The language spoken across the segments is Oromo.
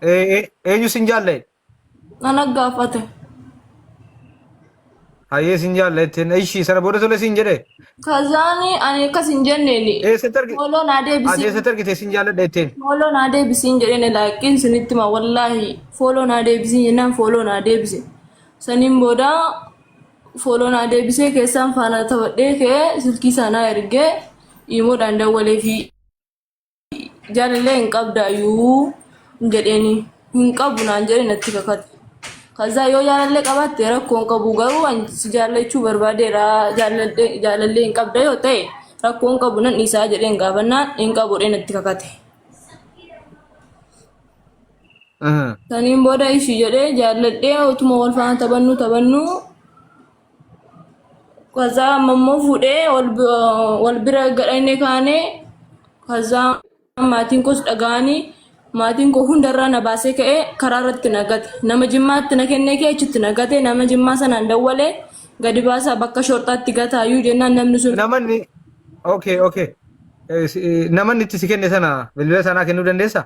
Eenyu sin jaalladhe? Ana gaafate. Hayyee sin jaalladhe jetteen. Ishii sana booda tole siin jedhe. Kazaani ani akkas hin jenneeni. Eessatti argi? Follow naa Ati deebisiin. eessatti argite sin jaalladhe jetteen? Follow naa deebisiin jedheen laaqqiin sinitti hima wallaahi follow naa deebisiin jennaan follow naa deebise. Saniin booda follow naa deebisee keessaan faana taphadhee ka'ee silkii isaa naa ergee iimoodhaan dawwalee fi Jaalallee hin qabdaayyuu jedheeni hin qabu naan jedhe natti kakate. Kazaa yoo jaalallee qabaatte rakkoo hin qabu garuu ani si jaallachuu barbaadeera jaalallee hin qabda yoo ta'e rakkoo hin qabu nan dhiisaa jedheen gaafannaan hin qabu jedhee natti kakate. Saniin booda ishii jedhee jaalladhee utuma wal faana taphannu taphannu Kazaa amma immoo fuudhee wal bira gadhannee kaanee kazaa maatiin koos dhaga'anii maatiin koo hundarraa na baasee ka'ee karaa irratti na gate. Nama jimmaatti na kennee ka'ee achitti na gate nama jimmaa sanaan dawwalee gadi baasaa bakka shorxaatti gataayyuu jennaan namni sun Namanni okay okay Namanni itti si kenne sana bilbila sanaa kennuu dandeessaa?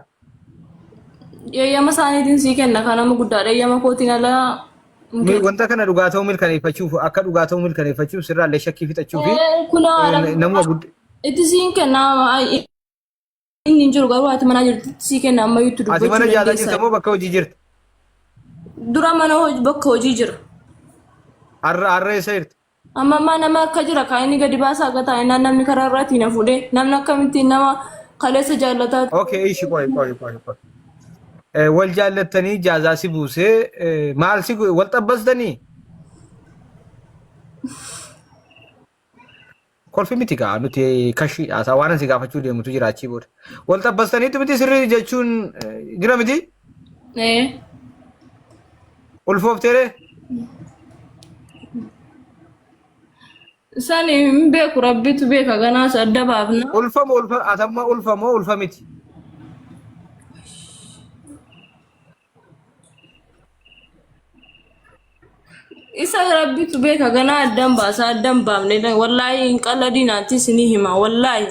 Eeyyama isaaniitiin sii kenna kan nama guddaadha eeyyama kootiin alaa hin kennu. Wanta kana dhugaa ta'uu mirkaneeffachuuf akka dhugaa ta'uu mirkaneeffachuuf sirraallee shakkii fixachuu fi Kunoo haadha namuma guddaa. itti siin kenna inni hin jiru garuu haati manaa jirti itti sii kenna ammayyuu itti Ati dubbachuu mana jaalaa dandeessa. jirta moo bakka hojii jirta? Dura mana hojii bakka hojii jira. Har'a har'a eessa jirta? Amma ammaa nama akka jira kan inni gadi baasaa akka taa'e naan namni karaa irraatii na fuudhee namni akkamittiin nama kaleessa jaallataa Okay, ishi qoy qoy qoy qoy. Wal jaallattanii jaazaa si buusee maal si wal xabbastanii? Kolfi miti gaa nuti kashii haasaa waan si gaafachuu deemutu jira achii booda. Wal xabbastaniitu miti sirrii jechuun jira miti? Ee. Ulfoofteeree? Sani hin beeku rabbitu beeka ganaas adda baafna. Ulfa moo ulfa atamma ulfa moo ulfa miti? Isa rabbitu beeka ganaa addan baasa addan baafne wallaahi hin qalladii naatti isinii hima wallaahi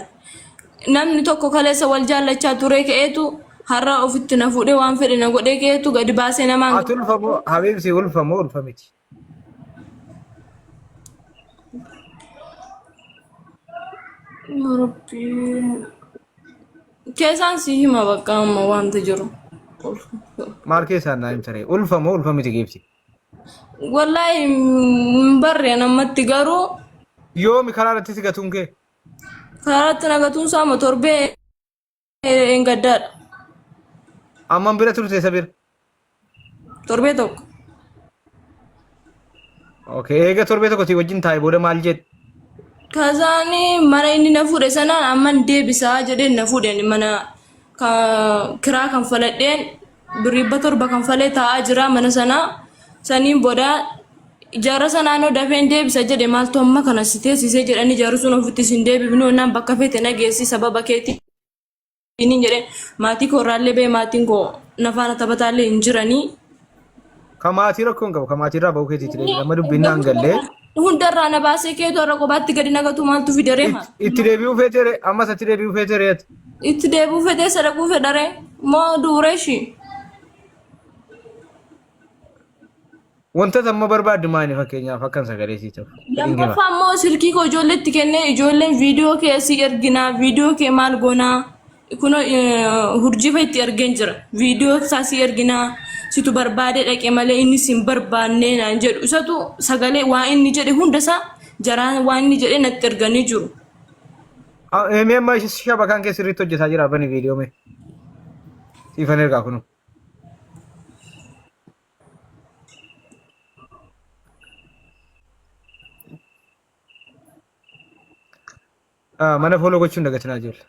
namni tokko kaleessa wal jaallachaa ture ka'eetu har'a ofitti na fuudhee waan fedhe na godhee ka'eetu gadi baasee namaan Ati ulfa moo habiibsi ulfa moo ulfa miti? Yaa Rabbii. Keessaan si hima bakka amma wanta jiru. Maal keessaan naa himta ree? Ulfa moo ulfa miti geebsi? Wallaahi hin barre namatti garuu Yoomi karaa irratti si gatuun kee? karaatti nagatuun isaa torbee hin gaddaadha. Amman bira turte isa bira. Torbee tokko. Okay, eega torbee tokko si wajjin taa'e booda maal jedhe? Kazaani mana inni na fuudhe sanaan amman deebisaa jedheen na fuudhe mana kiraa kan faladheen birrii 700 kan falee taa'aa jira mana sanaa. Saniin booda jaarra sanaanoo dafeen deebisa jedhe maaltu amma kana si teessisee jedhanii jaarri sun ofitti sin deebifnu naan bakka feete na geessi sababa keetii. Inni jedhe maatii koo irraallee ba'e maatiin koo na faana taphataallee hin jiranii. Ka maatii rakkoo hin qabu. Ka maatii irraa ba'uu keetiitti deebiin amma dubbiin naan gallee. Hundarraa na baasee keetu har'a kophaatti gadi nagatu maaltu fidaree maal? Itti deebi'uu feeteere ammas itti deebi'uu feeteere ati. Itti deebi'uu fedhee sadaquu fedharee moo duureeshi? Wanta amma barbaaddu maali fakkeenyaaf akkan sagalee sii ta'u. Fedhiin kee maali? Lammaffaa immoo silkii koo ijoolleetti kennee ijoolleen viidiyoo kee si erginaa viidiyoo kee maal goonaa kunoo hurjii fa'a itti ergeen jira viidiyoo isaa si erginaa situ barbaadee dhaqe malee inni si hin barbaannee naan jedhu isatu sagalee waan inni jedhe hunda isaa jaraan waan inni jedhe natti erganii jiru. Mee amma shabakaan kee sirriitti hojjetaa jira bani viidiyoo mee. Siifan ergaa kunuu. Ah, mana follow gochuun dagatinaa ijoollee.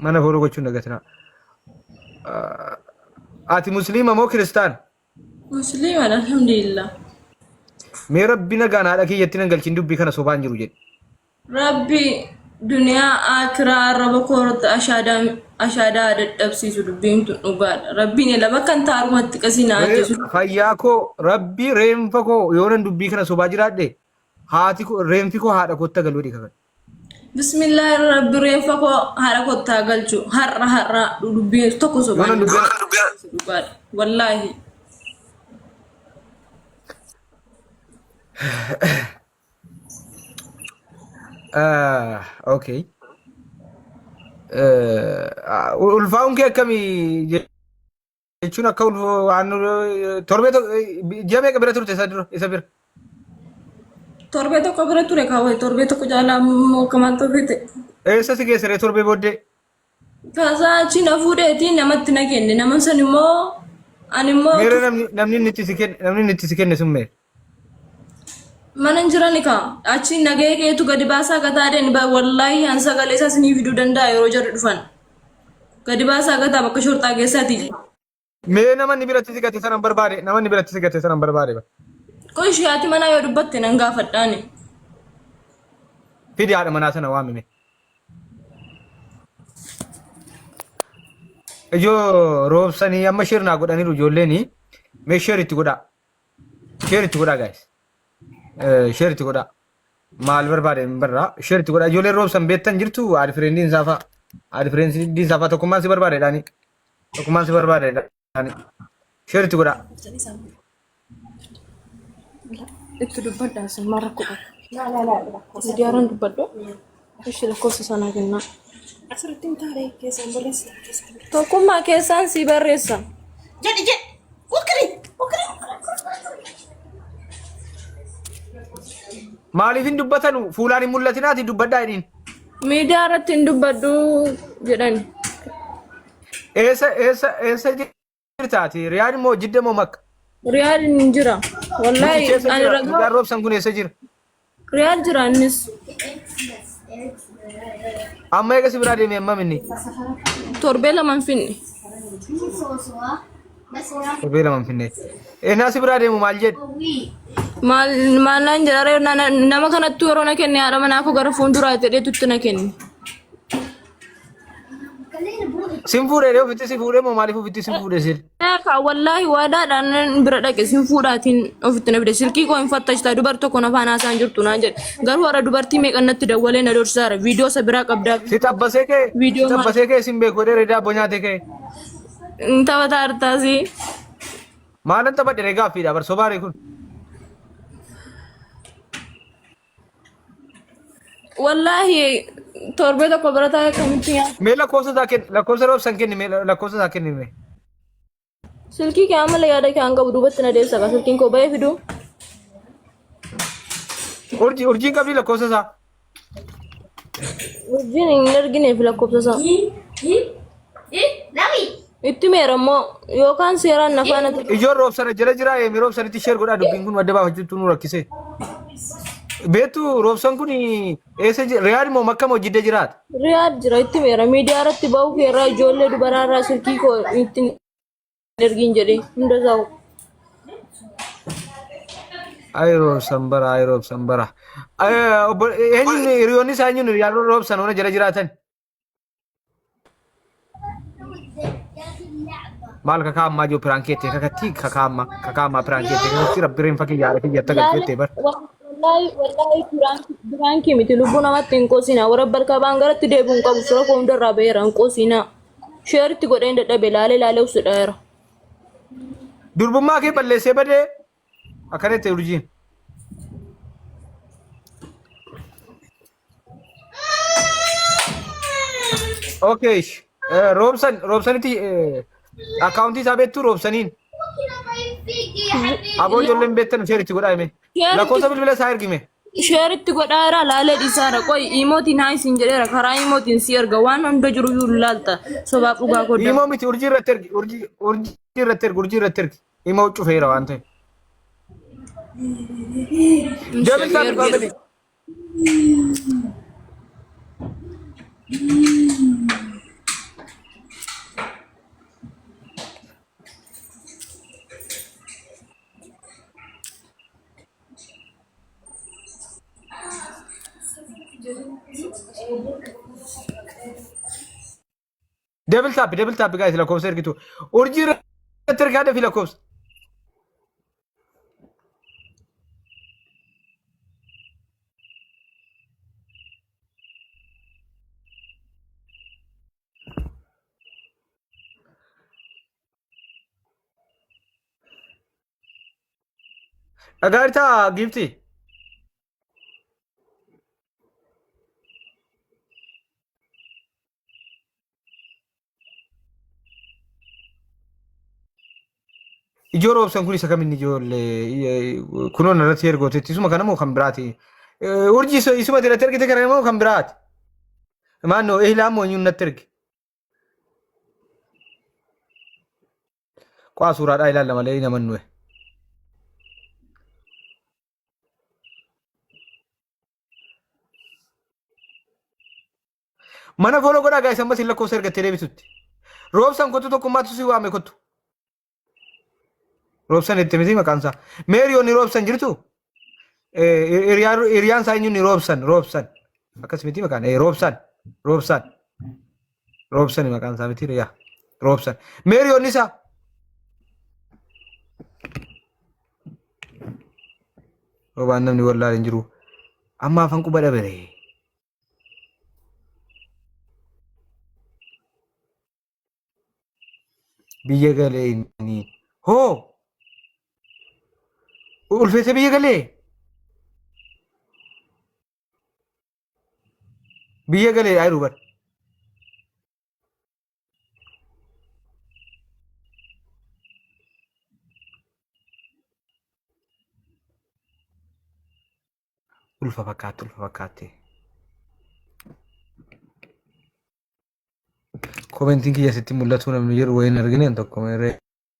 Mana follow gochuun dagatinaa. Ah, Ati musliima moo kiristaan? Musliima alhamdulillah. Mee rabbi nagaan haadha kiyyatti nan galchin dubbii kana sobaan jiru jedhi. Rabbi Duniyaa aakiraa arraba koo irratti ashaadaa ashaadaa dadhabsiisu dubbiin tun dhugaadha. Rabbiin ela bakka hin taarumatti qasii na ajjeesu. Fayyaa koo rabbi reenfa koo yoonan dubbii kana sobaa jiraadhe haati koo reenfi koo haadha kootti galuu dhiqa. Bismillaahi rabbi reenfa koo haadha kottaa galchu har'a har'a dubbiin tokko sobaa Yoonan dubbii dhugaadha. Wallaahi. Ah, okay. Ulfaa'uun kee akkamii jechuun akka waan torbee ji'a meeqa bira turte isa dura isa bira? Torbee tokko bira ture kaawwee torbee tokko caalaa immoo akkamaan torbee ta'e. Eessa si geessere torbee booddee? Kaasaa achi na fuudheetii namatti na kenne nama san immoo ani immoo Meera namni namni inni itti si kenne namni inni itti si kenne sun meera? Mana hin jirani kaa. Achi nagahee keetu gadi baasaa gataa deen wallaahi an sagalee isaas ni fiduu danda'a yeroo jarri dhufan. Gadi baasaa gataa bakka shorxaa keessaati. Mee nama inni biratti si gate sanan barbaade nama inni biratti si gate sanan barbaade ba. Qoy ishee haati manaa yoo dubbatte nan gaafadhaani. Fidi haadha manaa sana waamime. Ijoo roobsanii amma sheer naa godhaniiru ijoolleeni mee sheer itti godhaa. Share itti godhaa guys. Share itti godhaa. Maal barbaade hin barraa. Share itti godhaa. Ijoolleen roobsan beektan jirtu haadhi fireendiin isaa fa'a. Haadhi fireendiin isaa fa'a tokkummaan si barbaade dhaani. Tokkummaan si barbaade dhaani. Share itti godhaa. Itti dubbadhaa isin maal rakkoo qaba? Miidiyaarraan dubbadhu. Ishi lakkoofsa sanaa kennaa. Asirratti hin taane keessaan barreessita keessaan. Tokkummaa keessaan sii barreessa. Jedhi jedhi. Ukri ukri. Maaliif hin dubbatanu? Fuulaan hin mul'atinaati dubbadhaa jedhiin. Miidiyaa irratti hin dubbadhu jedhani. Eessa eessa eessa jirtaati? Riyaad moo Jidda moo Makka? Riyaad hin jira. Wallaahi Mucichi eessa ani jira? ragaa Mucaan roobsan kun eessa jira? Riyaad jira innis. Amma eega si biraa deeme ammam inni? Torbee lama hin finne. Torbee lama hin finne. Ennaa si biraa deemu maal jedhe? Maal maal naan jedha ree nama kanattuu yeroo na kenne haadha manaa koo gara fuulduraa jedheetu itti na kenne. Sin fuudhee dee ofitti si fuudhee moo maaliif ofitti sin fuudhee sin? Ka wallaahi waadaadhaan nan bira dhaqe sin fuudhaatiin ofitti na fide silkii koo hin fattashtaa dubar tokko na faana haasaan jirtu naan jedhe garuu har'a dubartii meeqa natti dawwalee na dorsisaara viidiyoo isa biraa qabdaa Si xabbasee kee si viidiyoo maal xabbasee kee sin beeku jedhee daabboo nyaatee kee. hin taphataa artaasii Maalan taphadhe ree gaaffiidha bar sobaaree kun. Wallaahi torbee tokko bira taa'ee akkamitti nyaata. Mee lakkoofsa isaa kenni lakkoofsa roobsan kenni mee lakkoofsa isaa kenni mee. Silkii kee amala yaada kee hanga duubatti na deebisa kaa silkiin koo ba'ee fiduu. Urjii urjiin qabdi lakkoofsa isaa. Urjiin hin argineef lakkoofsa isaa. Itti meera immoo yookaan seeraan na faana ture. Ijoon roobsana jala jira eemi roobsanitti sheer godhaa dubbiin kun adda baafachuutu nu rakkise. Beektu roobsan kun eessa jira? Riyaad moo makka moo jidda jiraata? Riyaad jira itti meera miidiyaa irratti ba'uu kee irraa ijoollee dubaraa irraa silkii koo itti hin ergiin jedhee hunda isaa. Ay roobsan bara ay roobsan bara. Eenyuun hiriyoonni isaa eenyuun riyaad roobsan hona jala jiraatan? Maal kakaa ammaa jiru piraankii jettee kakatti kakaa ammaa kakaa ammaa piraankii jettee kakatti rabbi reenfa kiyya haadha kiyya atta galchee jettee bar. Wallaahi wallaahi piraankii miti lubbuu namatti hin qoosina warra balkabaan garatti deebi'u hin qabu fira koo hundarraa ba'eera hin qoosina. Sheeritti godheen dadhabe laalee laalee usidhaera. Durbummaa kee balleessee badee akkana jette urjiin. Okay. Roobsan roobsanitti akkaawuntii isaa beektu roobsaniin. Aboo ijoolleen beektan sheer itti godhaa hime. Lakkoofsa bilbila isaa ergime. Sheeritti godhaera laalee dhiisaara qoy imootiin haa isin jedheera karaa imootiin si erga waan hunda jiru iyyuu laalta sobaaf dhugaa godha. Imoo miti urjii irratti ergi urjii urjii irratti ergi urjii irratti ergi. Imoo cufeera waan ta'eef. Double tap family. Double tap, double tap guys lakkoofsa ergitu. Urjii irratti ergaa dafi lakkoofsa. Dhagaa jirtaa giiftii? Ijoo roobsan kun isa kaminni ijoollee kunoon irratti ergootetti isuma kana moo kan biraati? Urjii isuma irratti ergite kana moo kan biraati? Maannoo ehlaa moo eenyuun natti erge? Qaa suuraadhaa ilaalla malee hin amannu. Mana follow godhaa guys ammas hin lakkoofsa ergattee deebitutti. Roobsan kottu tokkummaatu si waame kottu. Roobsan itti miti maqaan isaa. Meeriyoon roobsan jirtu? Hiriyaan isaa eenyuun roobsan roobsan. Akkas miti maqaan roobsan roobsan. Roobsan maqaan isaa miti yaa roobsan. Meeriyoon isaa. Roobaan namni wallaale hin jiru. Amma afaan quba dhabere. Biyya galee inni. Hoo! Ulfeessee biyya galee? Biyya galee dhaa jiru bar. Ulfa fakkaatti ulfa fakkaatti. Komentiin kiyya sitti mul'atu namni jedhu wayiin argine tokko meerree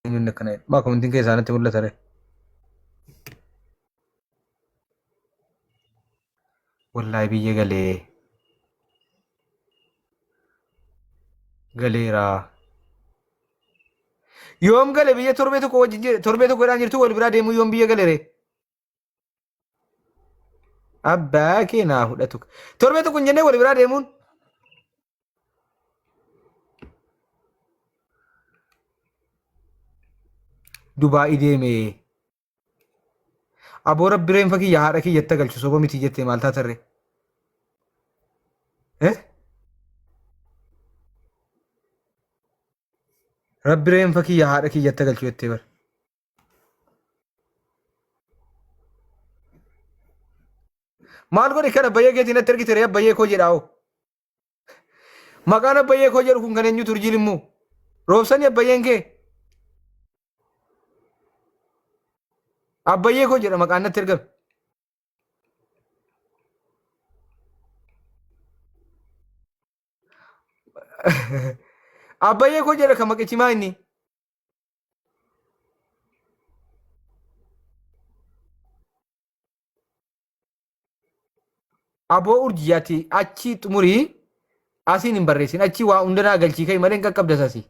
eenyuun akkana jedhu. Maa komentiin kee isaanitti mul'ata ree? Wallaahi biyya galee. Galeera. Yoom gale biyya torbee tokko wajjin torbee tokko jedhaan jirtu wal biraa deemuu yoom biyya gale ree? Abbaa kee naa fudhatu. Torbee tokko hin jennee wal biraa deemuun. Dubaa'ii deeme. Aboo rabbi reenfa kiyya haadha kiyyatti galchu soba miti jettee maal taatarree? Eh? Rabbi reenfa kiyya haadha kiyyatti galchu jettee bara. Maal godhe kan abbayyee keetiin natti ergite ree abbayyee koo jedhaa hoo. Maqaan abbayyee koo jedhu kun kan eenyutu urjiin immoo? Roobsanii abbayyeen kee? Abbayyee koo jedha maqaan natti ergame. Abbayyee koo jedha kan maqichi maa inni? Aboo urjii ati achi xumurii asiin hin barreessin achi waa hunda naa galchii ka'i malee hin qaqqabdas asii.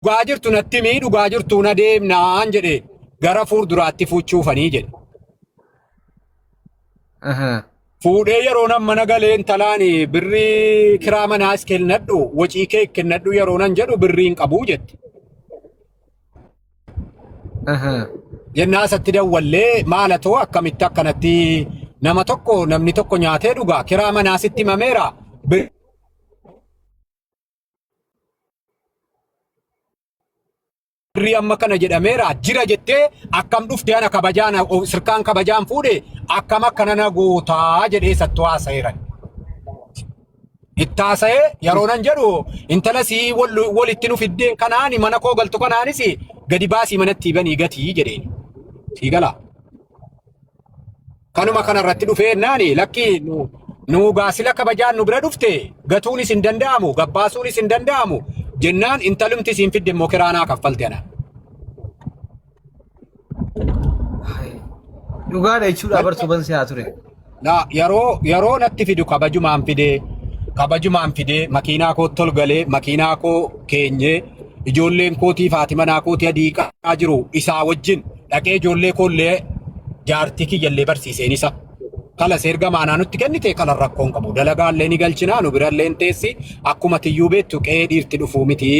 Dhugaa jirtu natti himii dhugaa jirtuun adeemnaan jedhe gara fuulduraatti fuuchuufanii jedhe. Ahaa. Fuudhee yeroo nan mana galee intalaan birrii kiraa manaas kennadhu wacii kee kennadhu yeroo nan jedhu birrii hin qabuu jette. Ahaa. Jennaa isatti dawwallee maalatoo akkamitti akkanatti nama tokko namni tokko nyaatee dhugaa kiraa manaas itti himameera. Birrii amma kana jedhameera jira jettee akkam dhuftee ana kabajaan sirkaan kabajaan fuudhe akkam akkana na gootaa jedhee isatti haasa'eera. Itti haasa'ee yeroo nan jedhu intala sii walitti nu fiddeen kanaani mana koo galtu kanaanis gadi baasii manatti banii gatii jedheen. Sii galaa. Kanuma kana irratti dhufee naani lakki nu gaasila kabajaan nu bira dhufte gatuunis hin danda'amu gabbaasuunis hin danda'amu jennaan intalumti isiin fidde immoo kiraanaa kaffalte ana. Dhugaadha jechuudha bartuu bansi haa ture. Na yeroo natti fidu kabajumaan fidee kabajumaan fidee makiinaa koo tol galee makiinaa koo keenyee ijoolleen kootii fi haati manaa kootii adiiqaa jiru isaa wajjin dhaqee ijoollee koollee jaartii kiyyallee barsiiseen isa. Kalas erga maanaa nutti kennite kalan rakkoon qabu. Dalagaallee ni galchinaa nu birallee hin teessi akkuma tiyyuu beektu qe'ee dhiirti dhufuu miti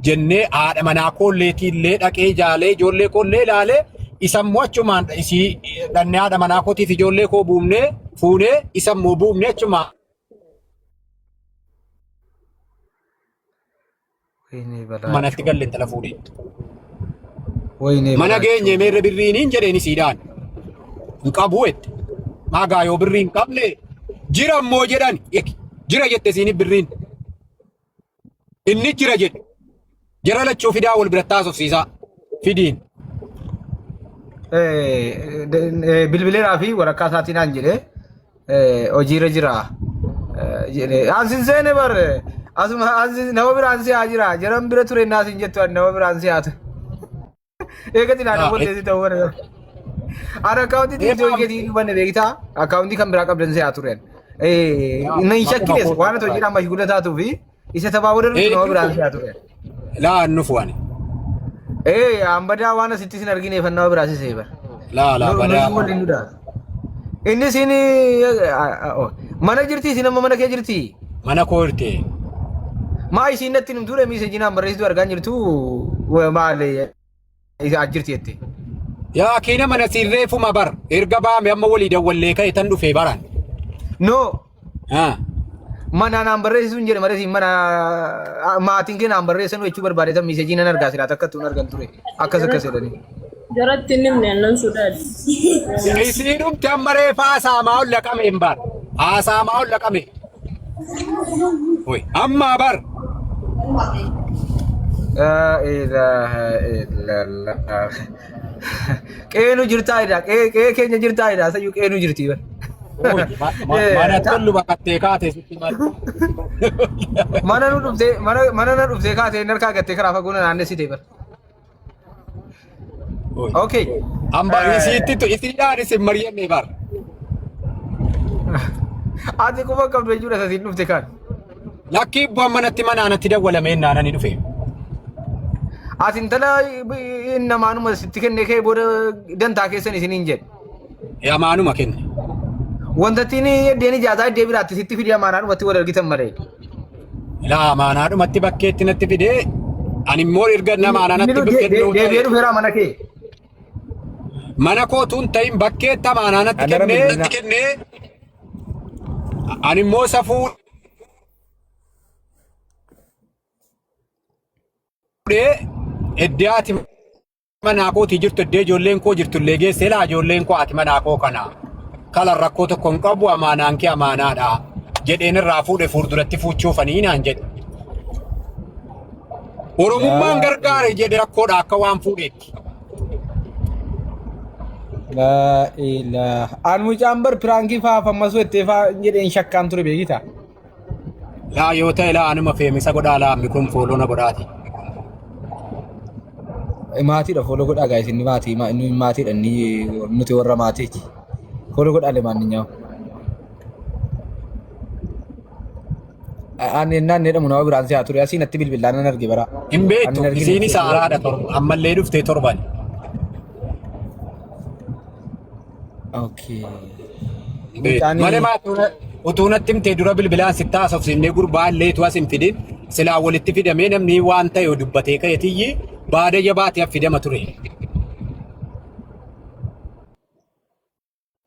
jennee haadha manaa koolleetiillee dhaqee jaalee ijoollee koollee ilaalee isammoo achumaan isii dhannee haadha manaa kootiif ijoollee koo buumnee fuunee isammoo buumnee achumaan Wayinee manatti balaachoo. galle intala fuudhee. Wayinee Mana geenye balaachoo. meerre birriiniin jedheen isiidhaan. Hin qabu jette. Maagaa yoo birrii hin qabne jira immoo jedhan. Jira jette isiin birriin. Inni jira jedhe. Jara lachuu fidaa wal biratti haasofsiisaa. Fidiin. Bilbileeraa fi waraqaa isaatiin naan jedhee hojiirra jira jedhee. Ansin seene bar asuma ansin nama biraan si haa jira jaran bira ture naa sin jettu ani nama biraan si haa ture. Eegati naa nama teessi ta'uu bara. Ani akkaawuntii tiiktookii keetii hin hubanne beektaa akkaawuntii kan biraa qabdan si haa turen. Na hin shakkines waan ati hojiidhaan mashgula taatuu fi isa taphaa booda nama biraan si haa turen. Laa nufu ani. Ee ambadaa waan asitti sin argine fannaa biraa si seebar. Laa laa badaa. Nuyi waliin nu Inni isin mana jirti isin amma mana kee jirti. Mana koo jirti. Maa isin natti hin ture miisa jinaan barreessitu argaa jirtu maal jirti jette. Yaa kiina mana sirreeffuma bar erga baame amma walii dawwallee ka'e tan dhufee baran. No Ah. mana naan barreessisu hin jedhe malee isin mana maatiin kee naan barreessan jechuu barbaade tan miisa jinan argaa silaa takka tuun argan ture akkas akkas jedhanii. Jaratti hin himne annan sodaadhe. Isiin dhumte amma reefa haasaamaa ol laqame hin bar. Haasaamaa ol laqame. Oi, amma bar. La ilaha illallah. Qe'ee nu jirtaa jedha. Qe'ee keenya jirtaa jedha. Sayyuu qe'ee nu jirti bar. Mana tollu baqattee kaate sitti mal. Mana nu dhuftee mana mana na dhuftee kaatee harkaa gattee karaa fagoo na naannessite bar. Okay. Amma isiitti isiidhaan isin mari'anne bar. Ati quba qabdu jechuudha sasiin dhufte kaan. Lakkii bu'aan manatti mana anatti dawwalamee naanani dhufe. Ati intala namaanuma sitti kennee kee booda dantaa keessan isiniin jedhe. Amaanuma kenne. Wanta ittiin eddeen ijaazaa iddee biraatti sitti fidee amaanaadhumatti wal argitan malee. Laa amaanaadhumatti bakkeetti natti fidee ani immoo erga nama Inni anatti kennu deebi'ee dhufeera mana kee. Mana kootuun ta'in bakkeetti amaanaa natti Anara kennee bilbilaa. kennee ani immoo safuu fuudhee iddoo ati manaa kootii jirtu iddoo ijoolleen koo jirtu illee geessee laa ijoolleen koo ati manaa koo kana kalan rakkoo tokko hin qabu amaanaan kee amaanaadha jedheen irraa fuudhe fuulduratti fuuchuufanii naan jedhe. Oromummaan gargaare jedhe rakkoodha akka waan fuudheetti. Laa ilaaha. An mucaan bar piraankii fa'aa fammasuu ettee fa'aa jedheen shakkaan ture beekita. Laa yoo ta'e laa anuma feemisa godhaa laa ammi kun follow na godhaati. Maatiidha follow godhaa guys inni maatii inni maatiidha inni nuti warra maatiiti. Follow godhaa lemaan Ani naan jedhamu nama biraan si'aa ture asii natti bilbilaan nan arge bara. Hin beektu Ani hin argine. isiinis haaraadha torba ammallee dhuftee torban. Okay. Malee maatii utuu natti himtee dura bilbilaan sitti haasofsiifnee gurbaa illee utuu as hin fidin silaa walitti fidamee namni waan ta'e dubbatee ka'e tiyyi baadiyya baatee fidama ture.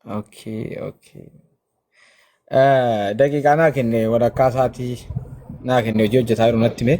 Okay. Daqiiqaa naa kenne walakkaa isaatii naa kenne hojii hojjetaa jiru natti hime.